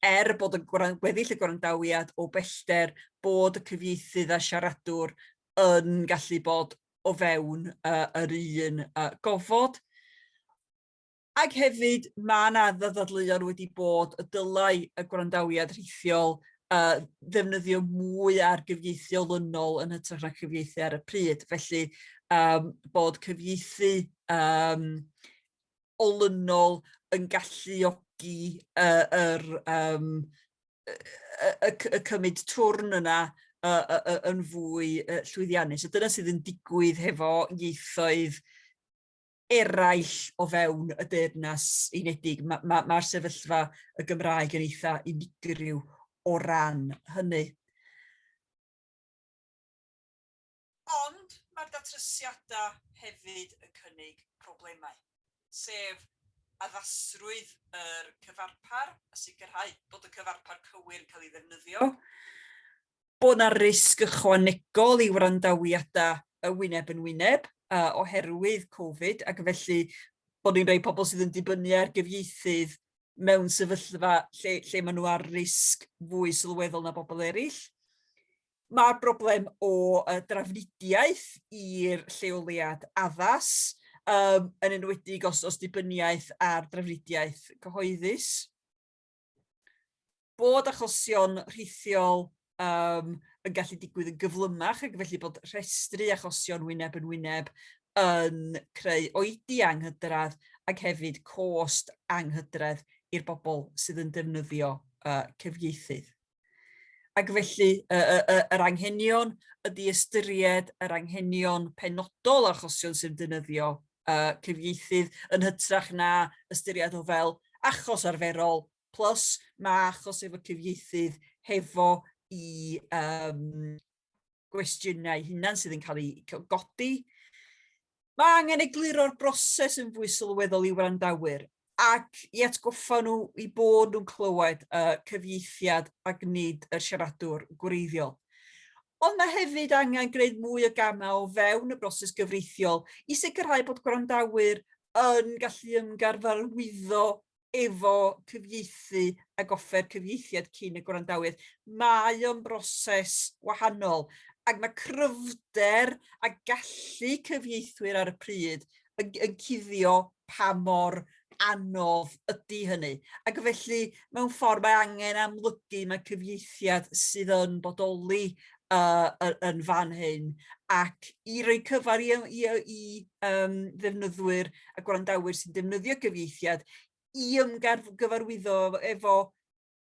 er bod y gweddill y gwrandawiad o bellter, bod y cyfieithydd a siaradwr yn gallu bod o fewn uh, yr un uh, gofod. Ac hefyd, mae yna ddadleuon wedi bod y dylai y gwrandawiad rhithiol uh, ddefnyddio mwy ar gyfieithu olynol yn hytrach na cyfieithu ar y pryd. Felly, um, bod cyfieithu um, olynol yn galluogi uh, yr, um, y, y, y cymryd twrn yna uh, uh, uh, yn fwy uh, llwyddiannus. A dyna sydd yn digwydd hefo ieithoedd eraill o fewn y Deyrnas Unedig. Mae'r ma, ma, ma sefyllfa y Gymraeg yn eitha unigryw o ran hynny. Ond mae'r datrysiadau hefyd yn cynnig problemau, sef addasrwydd yr cyfarpar a sicrhau bod y cyfarpar cywir yn cael ei ddefnyddio, bod 'na risg ychwanegol i wrandawiadau y wyneb yn wyneb uh, oherwydd Covid, ac felly bod ni'n rhoi pobl sydd yn dibynnu ar gyfieithydd mewn sefyllfa lle, lle maen nhw ar risg fwy sylweddol na bobl eraill. Mae'r broblem o uh, drafnidiaeth i'r lleoliad addas, um, yn enwedig os, os dibyniaeth ar drafnidiaeth cyhoeddus. bod achosion rhithiol um, yn gallu digwydd yn gyflymach ac felly bod rhestru achosion wyneb yn wyneb yn creu oedi anghydradd ac hefyd cost anghydredd i'r bobl sydd yn defnyddio uh, cyfieithydd. Ac felly y, y, y, yr anghenion ydy ystyried yr anghenion penodol achosion sy'n defnyddio uh, cyfieithydd yn hytrach na ystyried o fel achos arferol plus mae achos efo cyfieithydd hefo i um, gwestiynau hunan sydd yn cael eu godi. Mae angen egluro'r broses yn fwy sylweddol i wrandawyr ac i atgoffa nhw i bod nhw'n clywed y uh, cyfieithiad ac nid y siaradwr gwreiddiol. Ond mae hefyd angen gwneud mwy o gamau o fewn y broses gyfreithiol i sicrhau bod gwrandawyr yn gallu ymgarfarwyddo efo cyfieithu ag offer cyfieithiad cyn y gwrandawydd. Mae o'n broses wahanol ac mae cryfder a gallu cyfieithwyr ar y pryd yn, yn cuddio pa mor anodd ydy hynny. Ac felly, mewn ffordd, mae angen amlygu mae cyfieithiad sydd yn bodoli uh, yn fan hyn ac i roi cyfar i, i, i um, ddefnyddwyr a gwrandawyr sy'n defnyddio gyfieithiad i ymgyfarwyddo efo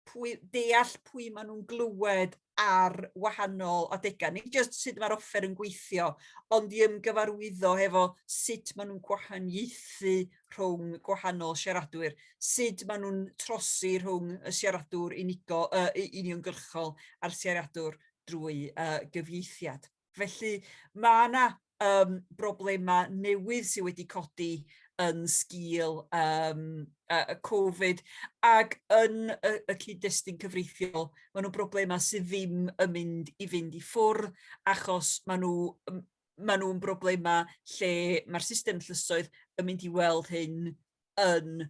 pwy, deall pwy maen nhw'n glywed ar wahanol adegau. Nid jyst sut mae'r offer yn gweithio, ond i ymgyfarwyddo hefo sut maen nhw'n gwahaniaethu rhwng gwahanol siaradwyr, sut maen nhw'n trosi rhwng y siaradwr unigol, uh, uniongyrchol a'r siaradwr drwy uh, gyfieithiad. Felly mae yna um, broblemau newydd sydd wedi codi yn sgil um, y Covid ac yn y, y cyd-destun cyfreithiol, maen nhw'n broblemau sydd ddim yn mynd i fynd i ffwrdd achos maen nhw maen nhw'n broblemau lle mae'r system llysoedd yn mynd i weld hyn yn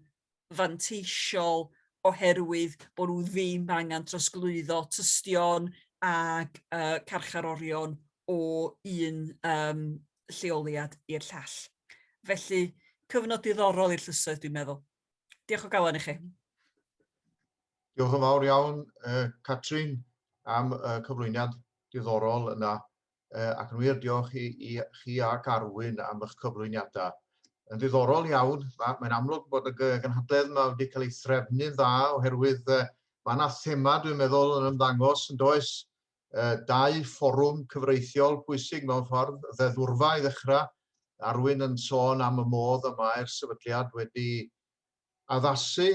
fanteisiol oherwydd bod nhw ddim angen trosglwyddo tystion ac uh, carcharorion o un um, lleoliad i'r llall. Felly, cyfnod diddorol i'r llysoedd, dwi'n meddwl. Diolch o galon i chi. Diolch yn fawr iawn, uh, Catrin, am y uh, cyflwyniad diddorol yna. Uh, ac yn wir, diolch i, i chi ac Arwyn am eich cyflwyniadau. Yn ddiddorol iawn, mae'n amlwg bod y gynhadledd yma wedi cael ei threfnu'n dda oherwydd uh, mae yna thema, dwi'n meddwl, yn ymddangos yn does, uh, dau fforwm cyfreithiol pwysig mewn ffordd, ddeddfwrfa i ddechrau, Arwyn yn sôn am y modd y mae'r sefydliad wedi addasu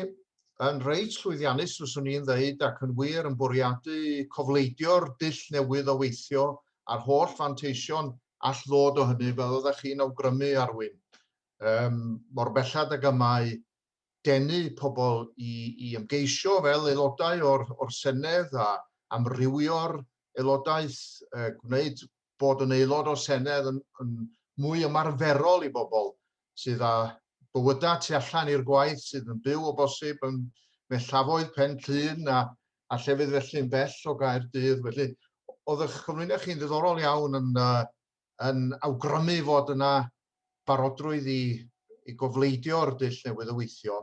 yn reit llwyddiannus, fyswn i'n ddeud, ac yn wir yn bwriadu cofleidio'r dull newydd o weithio a'r holl fanteision all ddod o hynny, fel oeddech chi'n awgrymu, Arwyn. Um, mor bellad ag y mae denu pobl i, i ymgeisio fel aelodau o'r, or Senedd a amrywio'r aelodaeth, uh, gwneud bod yn aelod o'r Senedd yn, yn mwy ymarferol i bobl sydd â bywydau tu allan i'r gwaith, sydd yn byw o bosib yn mellafoedd Pen Llŷn a, a llefydd felly yn bell o Gaerdydd. Felly, oedd eich cyflwyniad chi'n ddiddorol iawn yn, uh, yn awgrymu fod yna barodrwydd i, i gofleidio'r dull newydd o weithio.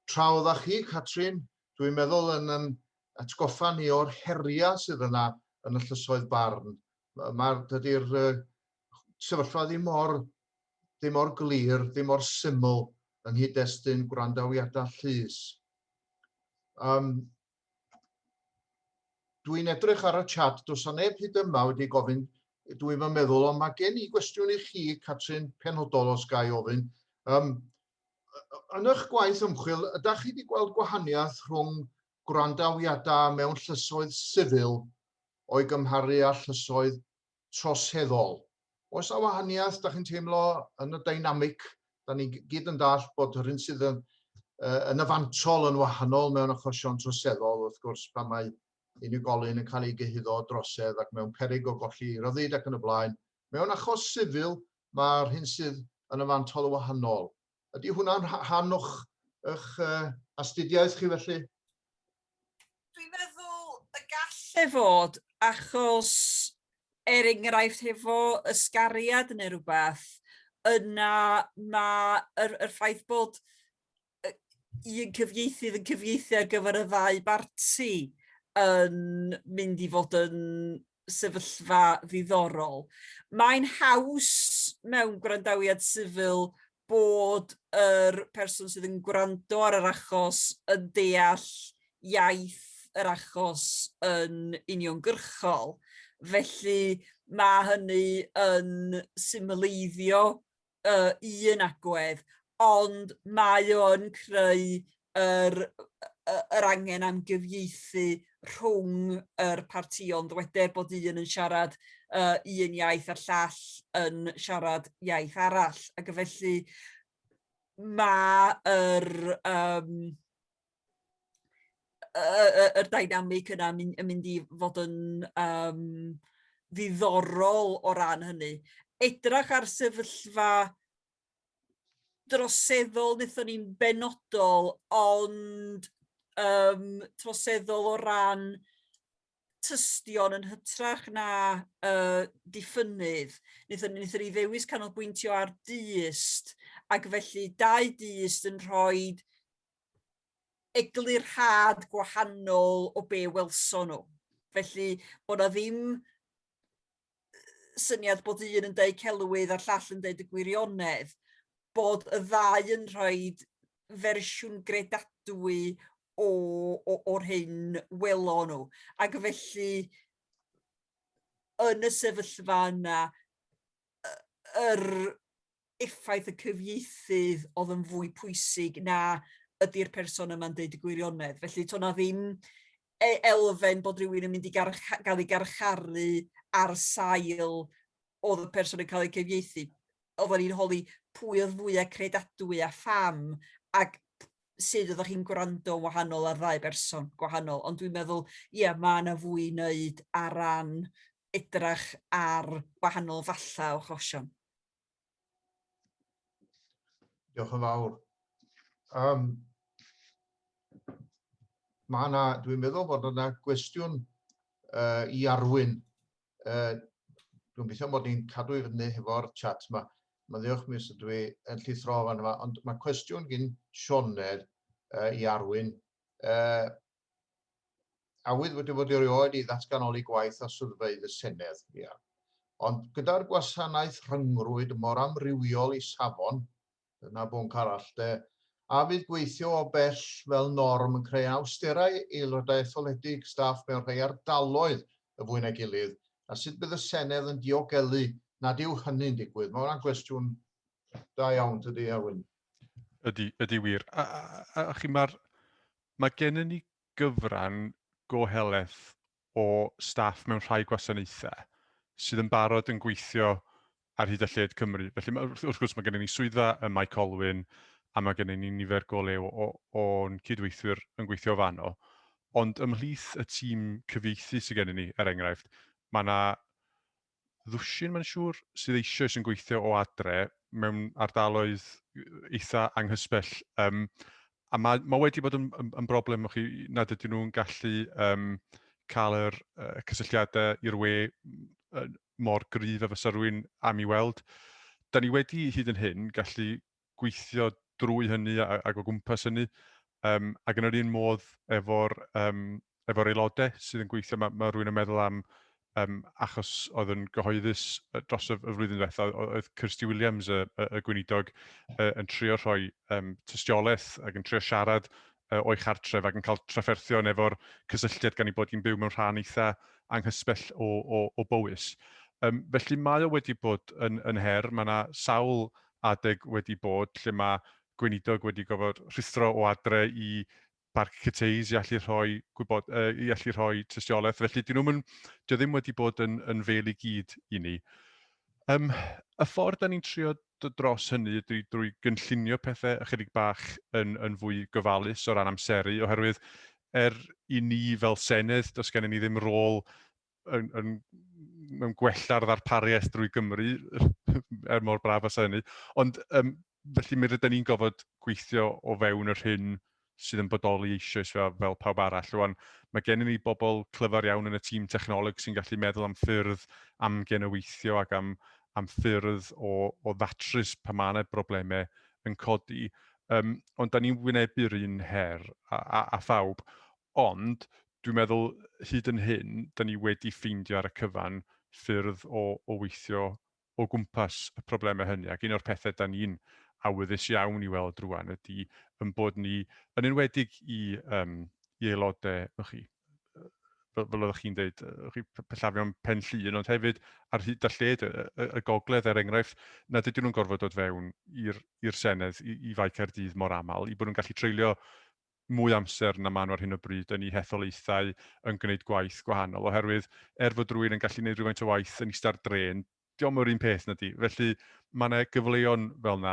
Tra oeddech chi, Catrin, dwi'n meddwl yn, yn atgoffa ni o'r heriau sydd yna yn y llysoedd barn. Mae'r, dydy'r uh, sefyllfa ddim mor, ddim mor glir, ddim mor syml yng nghyd-destun gwrandawiadau llys. Um, Dwi'n edrych ar y chat, does 'na neb hyd yma wedi gofyn, dwi'n meddwl, ond mae gen i gwestiwn i chi, Catrin, penodol os ga i ofyn. Um, yn eich gwaith ymchwil, ydych chi wedi gweld gwahaniaeth rhwng gwrandawiadau mewn llysoedd sifil o'i gymharu â llysoedd troseddol? Oes 'na wahaniaeth, da chi'n teimlo, yn y dynamic? Da ni gyd yn dallt bod yr un sydd yn, uh, yn y fantol yn wahanol mewn achosion troseddol, wrth gwrs, pan mae unigolyn yn cael ei gyhuddo o drosedd ac mewn peryg o golli ryddid ac yn y blaen. Mewn achos sifil, mae'r hyn sydd yn y fantol yn wahanol. Ydy hwnna'n rhan o'ch eich, uh, astudiaeth chi felly? Dwi'n meddwl y gall e fod, achos er enghraifft hefo ysgariad neu rhywbeth, yna mae yr, yr ffaith bod un cyfieithydd yn cyfieithu ar gyfer y ddau barti yn mynd i fod yn sefyllfa ddiddorol. Mae'n haws mewn gwrandawiad sifil bod yr person sydd yn gwrando ar yr achos yn deall iaith yr achos yn uniongyrchol. Felly mae hynny yn symleiddio uh, un agwedd, ond mae o'n creu yr, yr angen am gyfieithu rhwng yr partïon. Ddweder bod un yn siarad uh, un iaith a'r llall yn siarad iaith arall. Ac felly mae yr, um, y, yr dynamic yna yn mynd, yn mynd i fod yn um, ddiddorol o ran hynny. Edrach ar sefyllfa droseddol wnaethon ni'n benodol, ond um, troseddol o ran tystion yn hytrach na uh, diffynnydd. Wnaethon, wnaethon ni ddewis canolbwyntio ar dyst, ac felly dau dyst yn rhoi eglurhad gwahanol o be welson nhw. Felly, bod na ddim syniad bod un yn deud celwydd a'r llall yn deud y gwirionedd, bod y ddau yn rhoi fersiwn gredadwy o, o, o'r hyn welon nhw. Ac felly, yn y sefyllfa yna, yr effaith y cyfieithydd oedd yn fwy pwysig na ydy'r person yma'n deud y gwirionedd. Felly, to na ddim e, elfen bod rhywun yn mynd i gael ei garcharu ar sail oedd y person yn cael ei cyfieithu. Oedden ni'n holi pwy oedd fwyaf credadwy a pham, ac sut oeddech chi'n gwrando yn wahanol ar ddau berson gwahanol. Ond dwi'n meddwl, ie, mae yna fwy i wneud ar ran edrach ar wahanol fathau o achosion. Diolch yn fawr. Um, mae yna, dwi'n meddwl bod yna gwestiwn uh, i Arwyn. Uh, dwi'n gobeithio mod i'n cadw i fyny hefo'r chat yma. Mae'n ddiolch mis ydw i yn llithro fan yma, ond mae cwestiwn gyn Sioned uh, i Arwyn. Uh, awydd wedi bod erioed i ddatganoli gwaith a swyddfeydd y Senedd. Ia. Ond gyda'r gwasanaeth rhyngrwyd mor amrywiol i safon, dyna bwnc arall de, a fydd gweithio o bell fel norm yn creu anawsterau i aelodau etholedig staff mewn rhai ardaloedd y fwy na'i gilydd, a sut bydd y Senedd yn diogelu nad yw hynny'n digwydd? Mae hwnna'n gwestiwn da iawn, tydi, Arwyn? Ydy, ydy wir. A, a, a, a chi, mae'r... Mae gennym ni gyfran go helaeth o staff mewn rhai gwasanaethau sydd yn barod yn gweithio ar hyd a lled Cymru. Felly, wrth gwrs, mae gennym ni swyddfa ym Mae Colwyn a mae gennym ni nifer go lew o'n cydweithwyr yn gweithio fanno. Ond ymhlith y tîm cyfieithu sydd gennym ni, er enghraifft, mae yna ddwsin, mae'n siŵr, sydd eisoes yn gweithio o adre mewn ardaloedd eitha anghysbell. A mae wedi bod yn broblem chi nad ydyn nhw'n gallu cael yr cysylltiadau i'r we mor gryf a fysa rhywun am i weld. Da ni wedi hyd yn hyn gallu gweithio drwy hynny ac o gwmpas hynny. Ac yn yr un modd efo'r aelodau sydd yn gweithio, mae rhywun yn meddwl am achos oedd yn gyhoeddus dros y flwyddyn ddiwethaf, oedd Kirsty Williams, y gweinidog, yn trio rhoi tystiolaeth ac yn trio siarad o'i chartref ac yn cael trafferthion efo'r cysylltiad gan ei bod hi'n byw mewn rhan eitha anghysbell o Bowys. Felly mae o wedi bod yn her. Mae yna sawl adeg wedi bod lle mae gweinidog wedi gorfod rhuthro o adre i Barc Cathays i allu rhoi gwybod, i allu rhoi tystiolaeth. Felly dyn nhw'm dio ddim wedi bod yn fel i gyd i ni. Y ffordd da ni'n trio dod dros hynny ydy drwy gynllunio pethau ychydig bach yn fwy gofalus o ran amseru, oherwydd er i ni fel Senedd, does gennym ni ddim rôl mewn gwella'r ddarpariaeth drwy Gymru, er mor braf fysa hynny, ond felly mi rydyn ni'n gofod gweithio o fewn yr hyn sydd yn bodoli eisoes fel pawb arall. Rwan, mae gennym ni bobl clyfar iawn yn y tîm technoleg sy'n gallu meddwl am ffyrdd amgen o weithio ac am ffyrdd o ddatrys pan mae yna broblemau yn codi. Ond da ni'n wynebu'r un her a phawb. Ond dwi'n meddwl hyd yn hyn, da ni wedi ffeindio ar y cyfan ffyrdd o weithio o gwmpas y problemau hynny. Ac un o'r pethau da ni'n awyddus iawn i weld rwan ydy yn bod ni, yn enwedig i aelodau, chi, fel oeddech chi'n dweud, chi, pellafion Pen Llŷn, ond hefyd ar hyd a lled y gogledd, er enghraifft, nad ydyn nhw'n gorfod dod fewn i'r Senedd, i Fae Caerdydd mor aml, i bod nhw'n gallu treulio mwy amser na maen nhw ar hyn o bryd yn eu hetholaethau yn gwneud gwaith gwahanol, oherwydd er fod rhywun yn gallu gwneud rhywfaint o waith yn eistedd ar drên, dio'm yr un peth na di. Felly mae yna gyfleon fel yna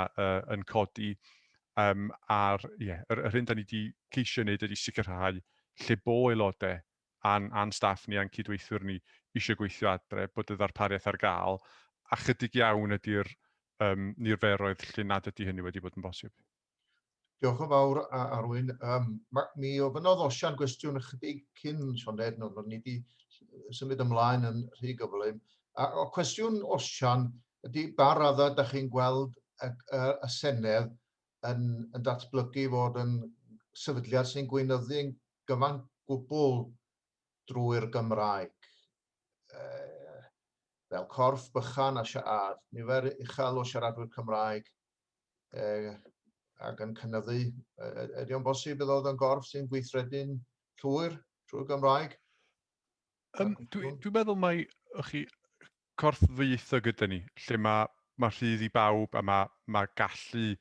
yn codi, a'r, ie, yr hyn da ni wedi ceisio wneud ydy sicrhau lle bo aelodau a'n staff ni a'n cydweithwyr ni eisiau gweithio adre, bod y ddarpariaeth ar gael, a chydig iawn ydy'r niferoedd lle nad ydy hynny wedi bod yn bosib. Diolch yn fawr, Arwyn. Mi ofynnodd Osian gwestiwn ychydig cyn Sioned, ond o'n ni wedi symud ymlaen yn rhy gyflym. A o cwestiwn Osian ydy ba raddau da chi'n gweld y Senedd yn datblygu fod yn sefydliad sy'n gweinyddu'n gyfan gwbl drwy'r Gymraeg. Fel corff bychan a nifer uchel o siaradwyr Cymraeg, ac yn cynyddu. Ydy o'n bosib iddo fod yn gorff sy'n gweithredu'n llwyr trwy'r Gymraeg? Dwi'n meddwl mai chi, corff ddwyieithog gyda ni, lle mae rhydd i bawb a mae gallu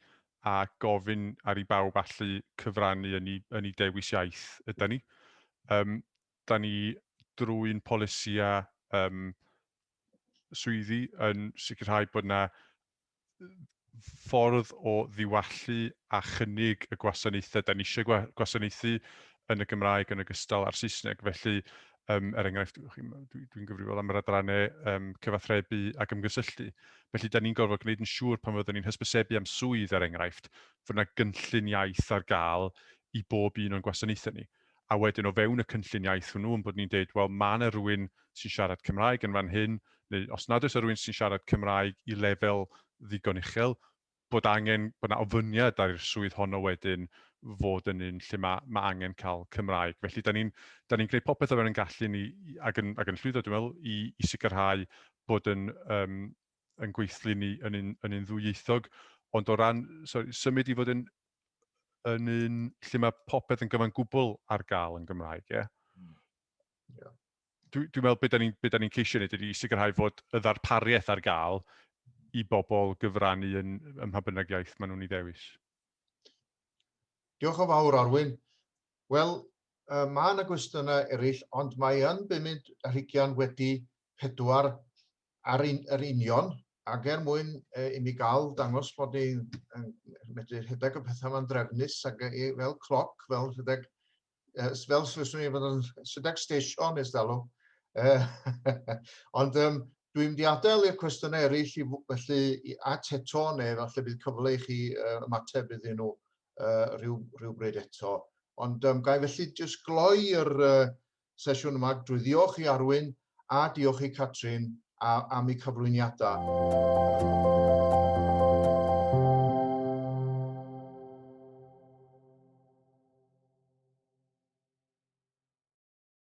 a gofyn ar i bawb allu cyfrannu yn ei dewis iaith yda ni. Da ni drwy'n polisïau swyddi yn sicrhau bod yna ffordd o ddiwallu a chynnig y gwasanaethau da ni eisiau gwasanaethu yn y Gymraeg yn ogystal â'r Saesneg. Felly, er enghraifft, dwi'n gyfrifol am yr adrannau cyfathrebu ac ymgysylltu. Felly, da ni'n gorfod gwneud yn siŵr pan fyddwn ni'n hysbysebu am swydd, er enghraifft, fod yna gynllun iaith ar gael i bob un o'n gwasanaethau ni. A wedyn o fewn y cynllun iaith hwnnw, yn bod ni'n deud, wel, ma' 'na rywun sy'n siarad Cymraeg yn fan hyn, neu os nad oes rywun sy'n siarad Cymraeg i lefel ddigon uchel, bod 'na ofyniad ar i'r swydd honno wedyn fod yn un lle ma' angen cael Cymraeg. Felly, da ni'n gwneud popeth o fewn ein gallu ni, ac yn llwyddo, dwi'n meddwl, i sicrhau bod yn gweithlu ni yn un ddwyieithog, ond o ran, sorry, symud i fod yn un lle mae popeth yn gyfan gwbl ar gael yn Gymraeg, ie? Dwi'n meddwl be da ni'n ceisio wneud ydy sicrhau fod y ddarpariaeth ar gael i bobl gyfrannu ym mha bynnag iaith maen nhw'n ei ddewis. Diolch yn fawr, Arwyn. Wel, uh, mae yna gwestiynau eraill, ond mae yn bumud ar hugian wedi pedwar ar un, yr union, ac er mwyn e, i mi gael dangos bod ni yn medru rhedeg y pethau yma'n drefnus ac e, fel cloc, fel rhedeg, e, fel fyswn i fod yn rhedeg station ers dalwm. E, ond um, dwi'n mynd i adael i'r cwestiynau eraill i, felly i, at eto neu falle bydd cyfle i chi uh, ymateb iddyn nhw uh, rhyw, rhywbryd eto. Ond um, ga i felly jyst gloi yr uh, sesiwn yma drwy ddiolch i Arwyn a diolch i Catrin a, am eu cyflwyniadau.